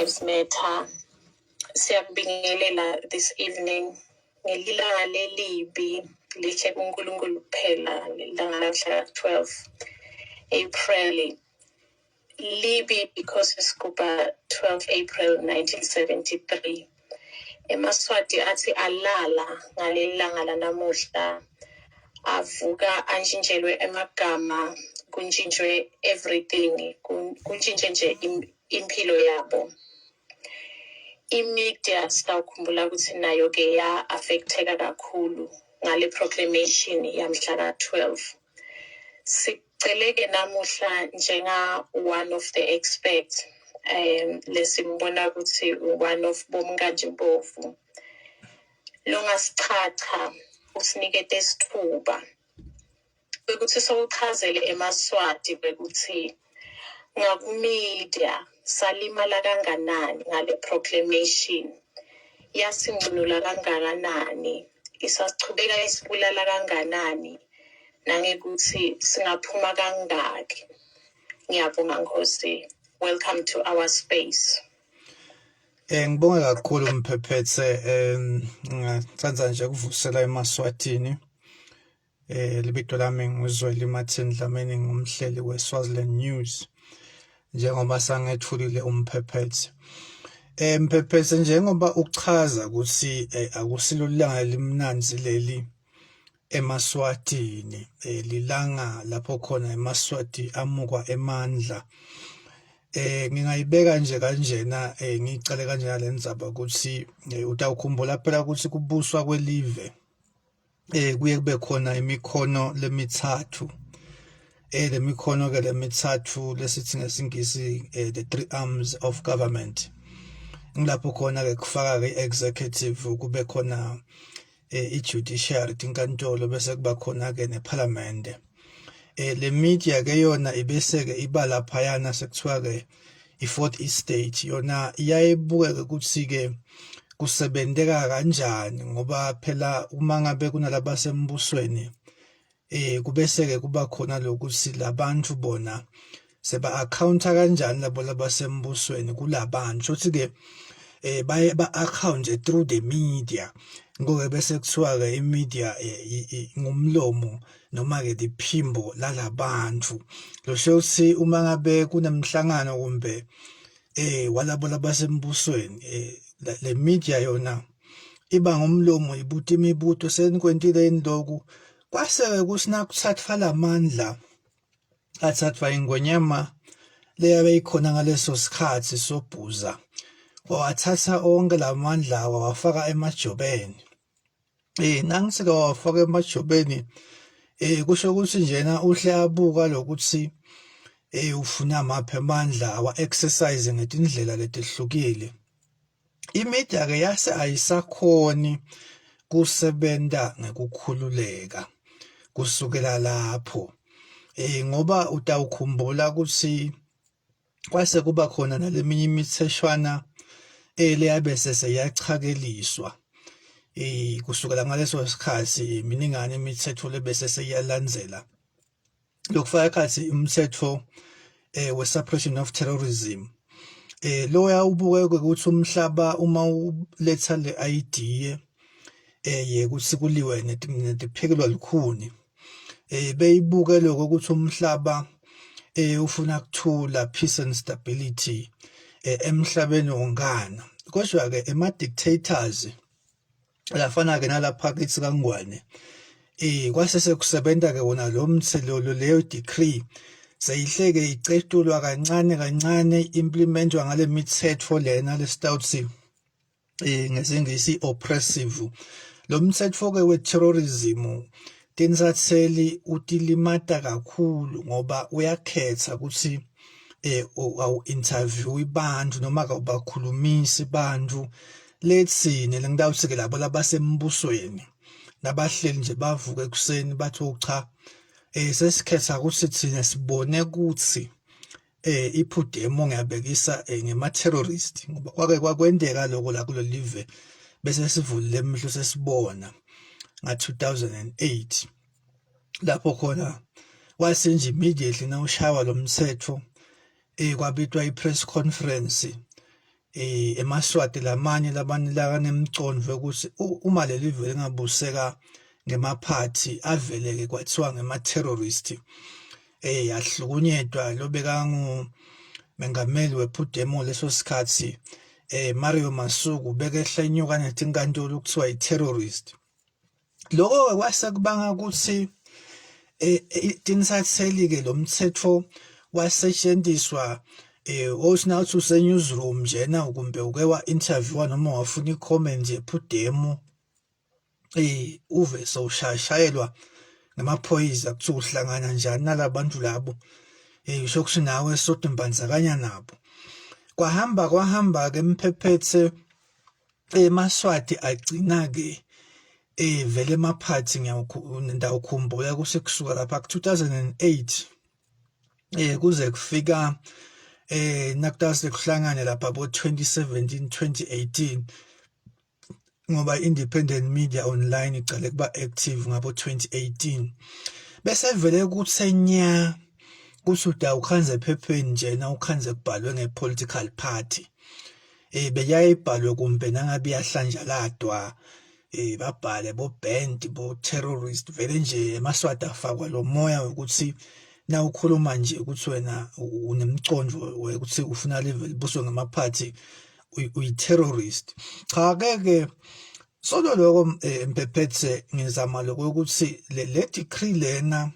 Lives Matter. Siyakubingelela this evening ngelilanga lelibi lihle kuNkulunkulu kuphela ngelanga lamhla 12 April libi because sigubha 12 April 1973 emaSwati athi alala ngaleli langa lanamuhla avuka antshintshelwe emagama kuntshintshwe everything kuntshintshe nje impilo yabo I-media sitawukhumbula ukuthi nayo-ke ya-affect-eka kakhulu ngale proclamation yamhla ka-12. Sicele-ke namuhla njenga one of the experts um lesimbona ukuthi one of bomnkantshimbovu longasichacha usinikete isithuba ukuthi sowuchazele emaSwati bekuthi ngakumedia salimala kanganani ngale proclamation yasingcunula kangakanani isachubeka isibulala kanganani nangekuthi singaphuma kangaki ngiyabonga Nkosi welcome to our space Eh ngibonge kakhulu Mphephethe ngingathanda nje ukuvusela eMaswatini. Eh libito lami nguZweli Martin Dlamini ngumhleli weSwaziland News. Njengoba sangethulile uMphephethe. Eh Mphephethe njengoba uchaza ukuthi eh, akusilo ilanga elimnanzi leli emaSwatini eh, lilanga lapho khona emaSwati amukwa emandla eh ngingayibeka nje kanjena eh ngicale kanjena le ndzaba ukuthi eh, utawukhumbula phela ukuthi kubuswa kwelive eh kuye kube khona imikhono lemithathu eh lemikhono ke lemithathu lesithi ngesingisi eh, the three arms of government ngilapho khona ke kufaka ke executive kube khona eh, i-judiciary tinkantolo bese kuba khona ke nephalamende eh le media ke yona ibese ke iba laphayana sekuthiwa ke i-fourth estate yona iyayibukeke ukuthi ke kusebenteka kanjani ngoba phela uma ngabe kunalabasembusweni eh kubese ke kuba khona lokuthi labantu bona seba accounta kanjani labo labasembusweni kulabantu shothi ke eh baye ba account through the media ngoke bese kuthiwa ke i media eh, ngumlomo noma ke liphimbo lalabantu losho ukuthi uma ngabe kunemhlangano kumbe eh walabo labasembusweni eh le media yona iba ngumlomo ibuta imibuto senikwentile yini lokhu kwase-ke kusinakuthathwa lamandla athathwa ingonyama leyabe ikhona ngaleso sikhathi sobhuza wawathatha onke lamandla wawafaka emajobeni eh nangisike wawafaka emajobeni eh kusho ukuthi njena uhle abuka lokuthi eh ufuna maphi amandla awa exercise ngetindlela letihlukile Imedia ke yase ayisakhoni kusebenta ngekukhululeka kusukela lapho eh ngoba utawukhumbula ukuthi kwase kuba khona naleminye imitheshwana eleyabe seseyachakeliswa eh kusukela ngaleso sikhathi miningane imithetho lebese seyalandzela lokufaka ekhathi umthetho eh we-suppression of terrorism eh loya ubukeke ukuthi umhlaba uma uletha le idea eh yekuthi kuliwe netiphekelwa lukhuni eh beyibuke lokho ukuthi umhlaba eh ufuna kuthula peace and stability eh, emhlabeni wonkana kodwa ke ema dictators lafana ke nalapha kithi kaNgwane eh kwase sekusebenta ke wona lo mthelo leyo decree seyihleke icetulwa kancane kancane implementwa ngale mithetho lena lesitawuthi eh ngesingisi oppressive lo mthetho ke we terrorism tinsatheli utilimata kakhulu ngoba uyakhetha ukuthi eh awu interview ibantu noma awubakhulumisi bantu lethini lengitawuthi-ke labo labasembusweni nabahleli nje bavuka ekuseni bathi oh cha eh sesikhetha ukuthi thina sibone ukuthi iPhudemo ngiyabekisa ngema terrorist ngoba kwake kwakwenteka lokho la kulelive bese sivulile emehlo sesibona nga 2008 lapho khona kwase nje immediately nawushawa lo mthetho kwabitwa i-press conference emaSwati lamanye labanemcondvo ukuthi uma leli vele lingabuseka ngemaphathi aveleke kwathiwa ngema-terrorist yahlukunyetwa lobekangu mengameli wePudemo leso sikhathi Mario Masuku bekehla enyuka netinkantolo kuthiwa i-terrorist. Lokho-ke kwase kubanga ukuthi tinsatheli-ke lo mthetho wasetshenziswa othi nawuthi use-newsroom njena kumbe uke wa-interviewa noma wafuna i-comment yephudemu uve sewushayeshayelwa ngamaphoyisa kuthiwa uhlangana njani nalabantu labo usho ukuthi nawe sodimbandzakanya nabo. Kwahamba kwahamba-ke Mphephethe emaSwati agcina-ke vele emaphathi ngiyawukhumbula ukuthi kusuka lapha ku-2008 kuze kufika nakutase kuhlangane lapha bo-2017 2018 ngoba i-Independent Media Online icale kuba active ngabo-2018 bese vele kuthe nya kuthi udawukhanze ephepheni njena ukhanze kubhalwe nge-political party beyaye ibhalwe kumbe nangabe iyahlanjaladwa babhale bo band bo terrorist vele nje emaSwati afakwa lo moya ukuthi na ukhuluma nje ukuthi wena unemcondo ukuthi ufuna live libuswe ngamaphathi uyi-terrorist. Cha ke ke solo lokho Mphephethe ngizama lokho ukuthi le decree lena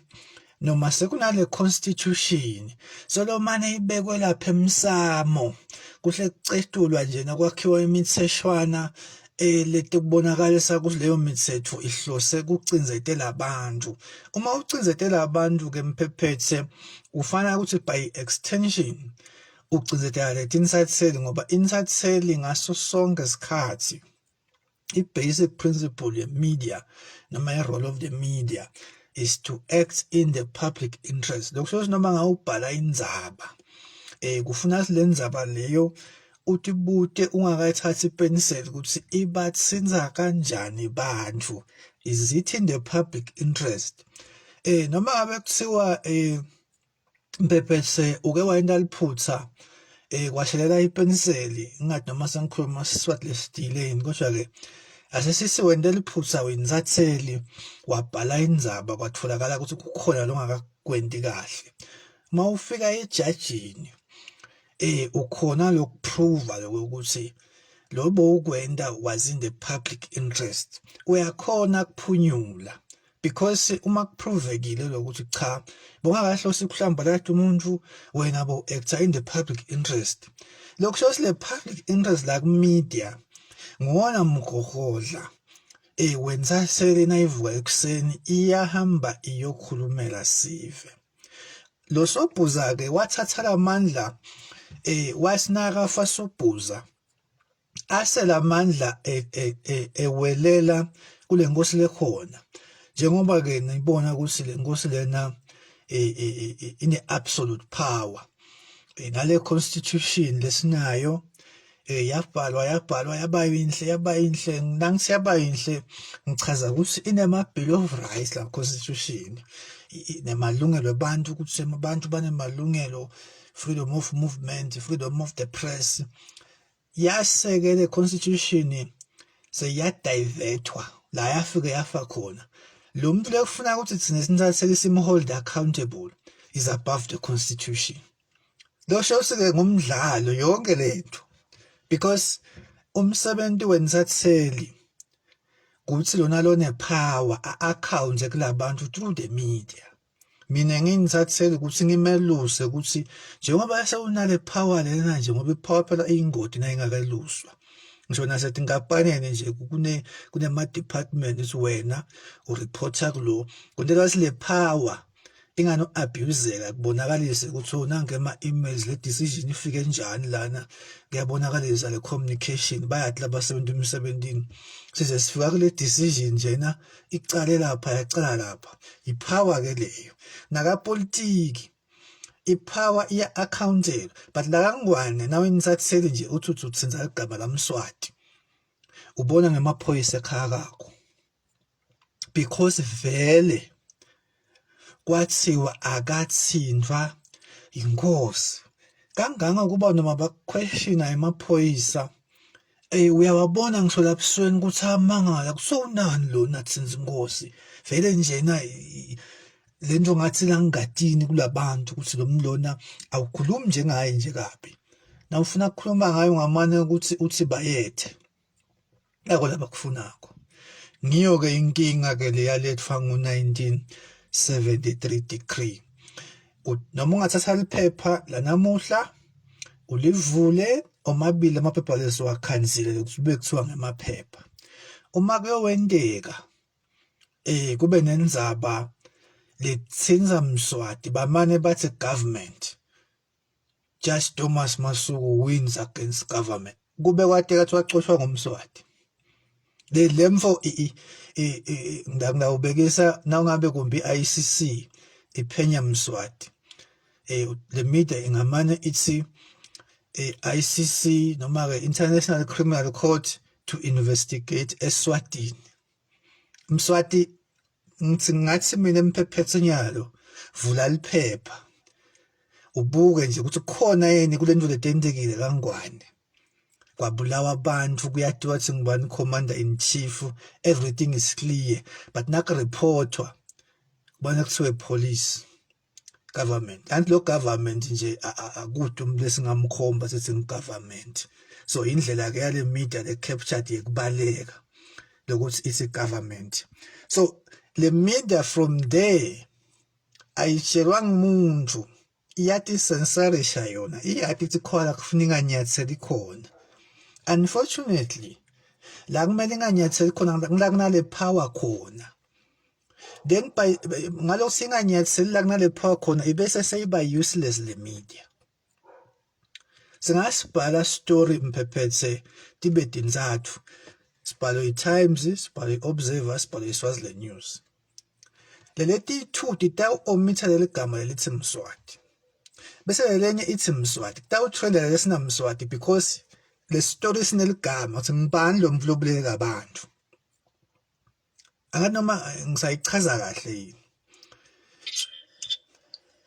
noma sekunale constitution solomane ibekwe lapha emsamo kuhle kucetulwa nje nakwakhiwa imitheshwana leti kubonakalisa ukuthi leyo mithetho ihlose kucinzetela abantu. Uma ucinzetela abantu ke Mphephethe ufana ukuthi by extension ucinzetela leti insatheli ngoba insatheli ngaso sonke isikhathi i-basic principle ye-media noma i-role of the media is to act in the public interest. Lokho kusho ukuthi noma ngawubhala indzaba kufuna le ndzaba leyo utibute ungakayithathi ipeniseli ukuthi ibathinta kanjani bantu, is it in the public interest? Noma ngabe kuthiwa Mphephethe uke wayenta liphutha kwashelela ipeniseli ngingathi noma sengikhuluma Siswati lesijiyile yini kodwa-ke asesithi wente liphutha uyinsatheli wabhala indzaba kwatholakala ukuthi kukhona longakakwenti kahle. Uma ufika ejajini ukhona lokuprova lokho ukuthi lo bowukwenta was in the public interest uyakhona kuphunyula. Because uma kuprovekile lokuthi cha bongakahlosi ukuhlambalata umuntu wena bo actor in the public interest. Lokhu kusho le public interest la ku media nguwona mgogodla wenza sele nayivuka ekuseni iyahamba iyokhulumela sive. Lo Sobhuza ke wathatha lamandla wasinaka faSobhuza aselamandla ewelela kule nkosi lekhona njengoba ke nibona ukuthi le nkosi lena ine absolute power nale constitution lesinayo yabhalwa yabhalwa yaba yinhle yaba yinhle nangithi yaba yinhle ngichaza ukuthi inema bill of rights la constitution nemalungelo abantu ukuthi abantu banemalungelo freedom of movement, freedom of the press. Yase-ke le constitution seyiyadivethwa la yafike yafa khona. Lo muntu lekufuna ukuthi thina sinithathele simhold accountable is above the constitution. Lo sho ke ngumdlalo yonke lento because umsebenzi wensatheli kuthi lona lone power a-account kulabantu through the media. Mina ngingithathele ukuthi ngimeluse ukuthi njengoba sewunale power lena nje ngoba i-power phela iyingoti nayingakeluswa. Ngisho nasetinkampanini nje kune kunema-department ukuthi wena ureporta kulo. Kwentela ukuthi le power ingano-abuse-ka kubonakalise ukuthi oh nange ama-emails le decision ifike njani lana kuyabonakalisa le communication bayathi labasebenza emsebenzini size sifika kule decision njena icale lapha yacala lapha yipower ke leyo nakapolitiki. I-power iya-accountelwa but la kaNgwane nawuyinsatheli nje uthi uthi uthinta igama laMswati ubona ngemaphoyisa ekhaya kakho because vele kwathiwa akathintwa inkosi kangangokuba noma bakuquestiona emaphoyisa Eh uyawabona ngisho lapha ebusweni ukuthi amangala kusonani lona thinza inkosi vele njena lento ngathi langingatini kulabantu ukuthi lo mlona awukhulumi njengaye nje kabi na ufuna ukukhuluma ngayo ngamane ukuthi uthi bayethe nako labakufunako ngiyo ke inkinga ke leyalethwa ngo-1973 decree noma ungathatha liphepha lanamuhla ulivule omabili amaphepha lesiwakhanzile kube kuthiwa ngemaphepha uma kuyowenteka eh kube nendzaba lethinza Mswati bamane bathi government Judge Thomas Masuku wins against government kube kwateka kuthiwa wacoshwa ngumswati le lemfo ngawubekisa nawungabe kumbi ICC iphenya Mswati eh le media ingamane ithi eh, ICC noma ke International Criminal Court to investigate eSwatini Mswati ngithi ngathi mina emphephethe nyalo vula liphepha ubuke nje ukuthi kukhona yini kule nto letentekile kangwane kwabulawa abantu kuyatiwa ukuthi ngubani commander in chief everything is clear but nakureportwa kubona kuthiwe police government anti lo government nje akude umuntu esingamkhomba sithi ngi-government so indlela ke yale media le captured yekubaleka lokuthi ithi government so le media from there ayitshelwanga umuntu iyathi sensorisha yona iyathi ithi khona kufuna inganyatheli khona unfortunately la kumele inganyatheli khona la kunale power khona then by ngalokho singanyatheli la kunale power khona ibese seyiba useless le media singasibhala story mphephethe tibe tintsatfu sibhalo i-Times sibhalo i-Observer sibhalo i-Swaziland News leleti two titawu-omitha leli gama lelithi Mswati bese lelenye ithi Mswati kutawutrenda lesina Mswati because le story sineligama ukuthi ngibani lo mfula obuleka abantu Angathi noma ngisayichaza kahle yini.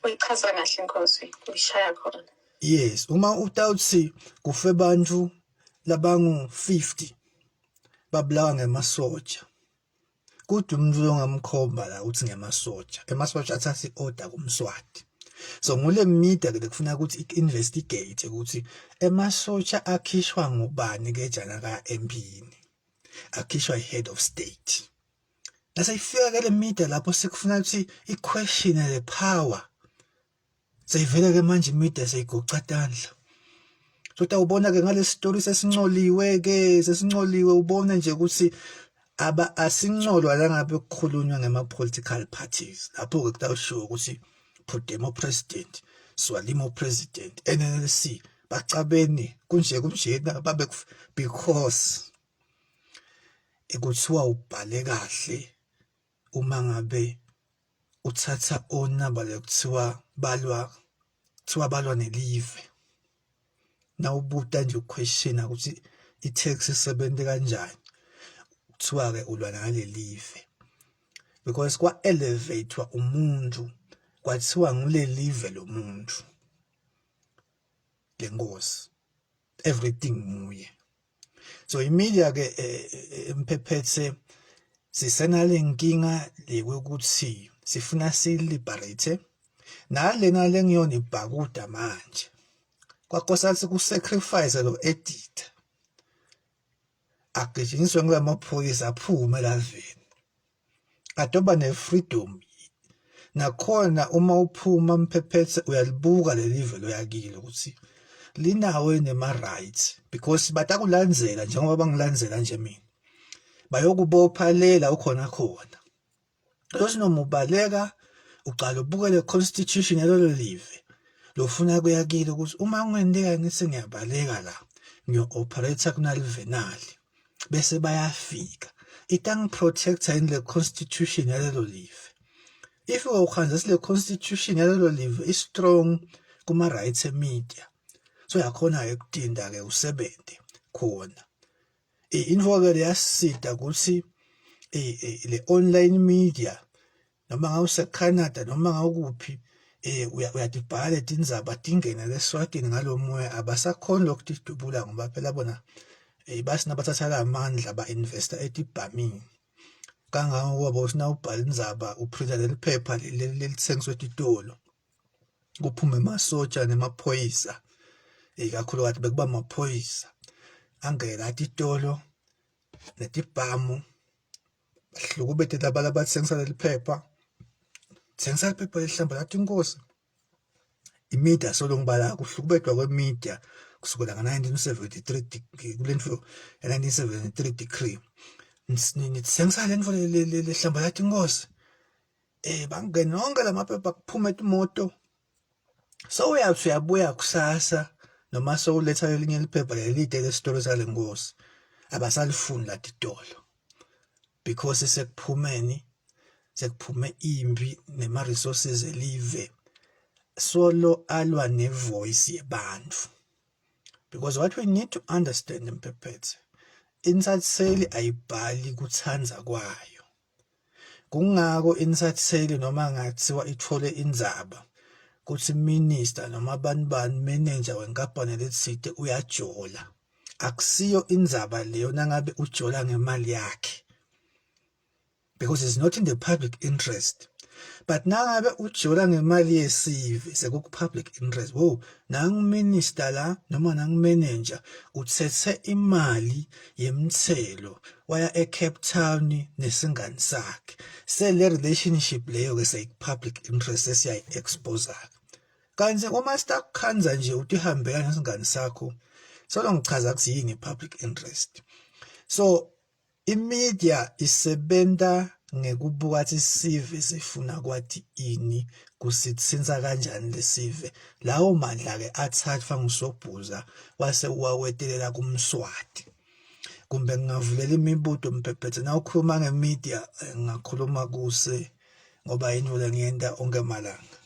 Uyichaza kahle Nkosi, uyishaya khona. Yes, uma utawuthi kufe bantu labangu 50 babulawa ngemasoja. Kude umuntu ongamkhomba la uthi ngemasoja. Emasoja athatha i-order kuMswati. So ngule media ke lekufuna ukuthi i-investigate ukuthi emasoja akhishwa ngubani ke jana ka empini. akhishwa i-head of state nase ifika ke le media lapho sekufuna ukuthi i-question le power seyivele ke manje imedia seyigoca tandla so utawubona ke ngale story sesincoliwe ke sesincoliwe ubone nje ukuthi aba asincolwa la ngabe kukhulunywa ngema political parties lapho ke kutawushiwo ukuthi Pudemo president Swalimo president NNLC bacabeni kunje kunjena babe because ekuthiwa ubhale kahle uma ngabe uthatha onamba lekuthiwa balwa kuthiwa balwa nelive nawubuta nje uquestiona ukuthi i-tax isebenze kanjani kuthiwa ke ulwa nalelive because kwa-elevatewa umuntu kwathiwa ngulelive lomuntu lenkosi everything nguye so imedia ke emphephethe eh, eh, sisenale nkinga lekwekuthi sifuna si liberate nalena lengiyona ibhakuda manje kwakosathi ku sacrifice lo editor agijinyiswe ngulamaphoyisa aphume laveni adoba ne-freedom nakhona uma uphuma mphephethe uyalibuka leli live loyakile ukuthi linawo nema-rights because batakulandzela njengoba bangilandzela nje mina bayokubopha le la ukhona khona Losi noma ubaleka uqala ubuke le constitution yalolo live lofuna kuyakile ukuthi uma kungenteka ngithi ngiyabaleka la ngiyo-operate kunalivenali bese bayafika itangiprotecta yini le constitution yalelo live. If uhanjisa le constitution yalelo live i-strong kuma-rights e-media, so uyakhona-ke ukutinda-ke usebente khona. Info-ke leyasisita ukuthi le online media noma ngabe useCanada noma ngawukuphi uyatibhala letindzaba tingene leSwatini ngalo moya abasakhoni lokutidubula ngoba phela bona basi nabathatha lamandla ba-investa etibhamini. Kangangokuba bawuthi nawubhala indzaba uphrinta leli phepha leli lelithengiswa etitolo kuphume emasotja nemaphoyisa ikakhulukati bekuba amaphoyisa angene la titolo netibhamu bahlukubete laba labatsengisa leli phepha tsengisa liphepha lelihlamba lathi inkosi i-media solo ngibala kuhlukubetwa kwe-media kusukela nga-1973 kule ntfo ya-1973 decree nitsengisa le ntfo lehlamba lathi inkosi um bangene onke la maphepha kuphume timoto sewuyathi uyabuya kusasa noma sewuletha lelinye liphepha lelide lesitolo sale nkosi abasalifuni latitolo because sekuphumeni sekuphume impi nema resources elive solo alwa ne voice yebantu because what we need to understand mphephethe insatheli ayibhali kuthanza kwayo kungako insatheli noma ngathiwa ithole indzaba kuthi minister noma bani bani manager wenkampani letsite uyajola akusiyo indzaba leyo nangabe ujola ngemali yakhe because it's not in the public interest but nangabe ujola ngemali yesive sekuku-public interest wo nangu-minister la noma nangu-manager uthethe imali yemthelo waya e-Cape Town nesingani sakhe sele relationship leyo-ke seyiku-public interest sesiyayi-expose-ke Kanti uma sitakukhandza nje utihambela nesingani sakho solo ngichaza ukuthi yini public interest. So imedia isebenta ngekubuka ukuthi sive sifuna kwathi ini kusithinsa kanjani lesive lawo mandla ke athathwa ngusobhuza wase uwawetelela kumswati kumbe ngingavulela imibuto mphephethe na ukhuluma ngemedia eh, ngingakhuluma kuse ngoba yintfo lengiyenta onke malanga.